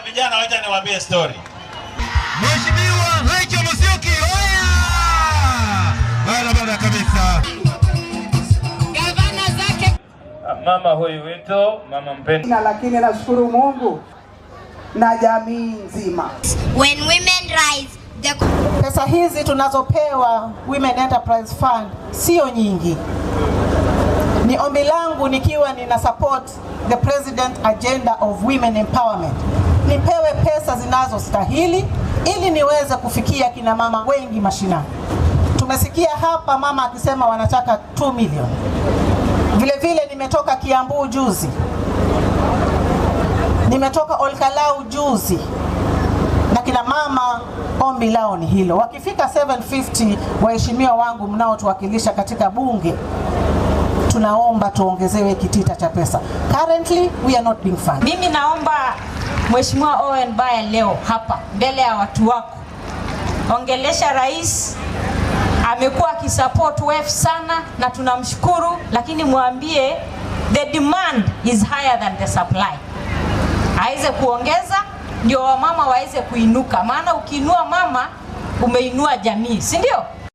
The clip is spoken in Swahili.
Haya vijana, wacha niwaambie story. Mheshimiwa Rachel Musyoki, oya! Barabara kabisa. Gavana zake. Mama huyu wetu, mama mpendwa. Na lakini nashukuru Mungu na jamii nzima. When women rise, the Pesa hizi tunazopewa Women Enterprise Fund sio nyingi. Ni ombi langu nikiwa nina support the president agenda of women empowerment, nipewe pesa zinazostahili ili niweze kufikia kina mama wengi mashinani. Tumesikia hapa mama akisema wanataka 2 million. Vile vile nimetoka Kiambu juzi, nimetoka Olkalau juzi na kina mama ombi lao ni hilo. Wakifika 750, waheshimiwa wangu mnaotuwakilisha katika bunge, tunaomba tuongezewe kitita cha pesa. Currently we are not being funded. Mimi naomba Mheshimiwa Owen Baya leo hapa mbele ya watu wako, ongelesha rais. Amekuwa akisupport WEF sana na tunamshukuru, lakini mwambie the demand is higher than the supply, aweze kuongeza ndio wamama waweze kuinuka, maana ukiinua mama umeinua jamii, si ndio?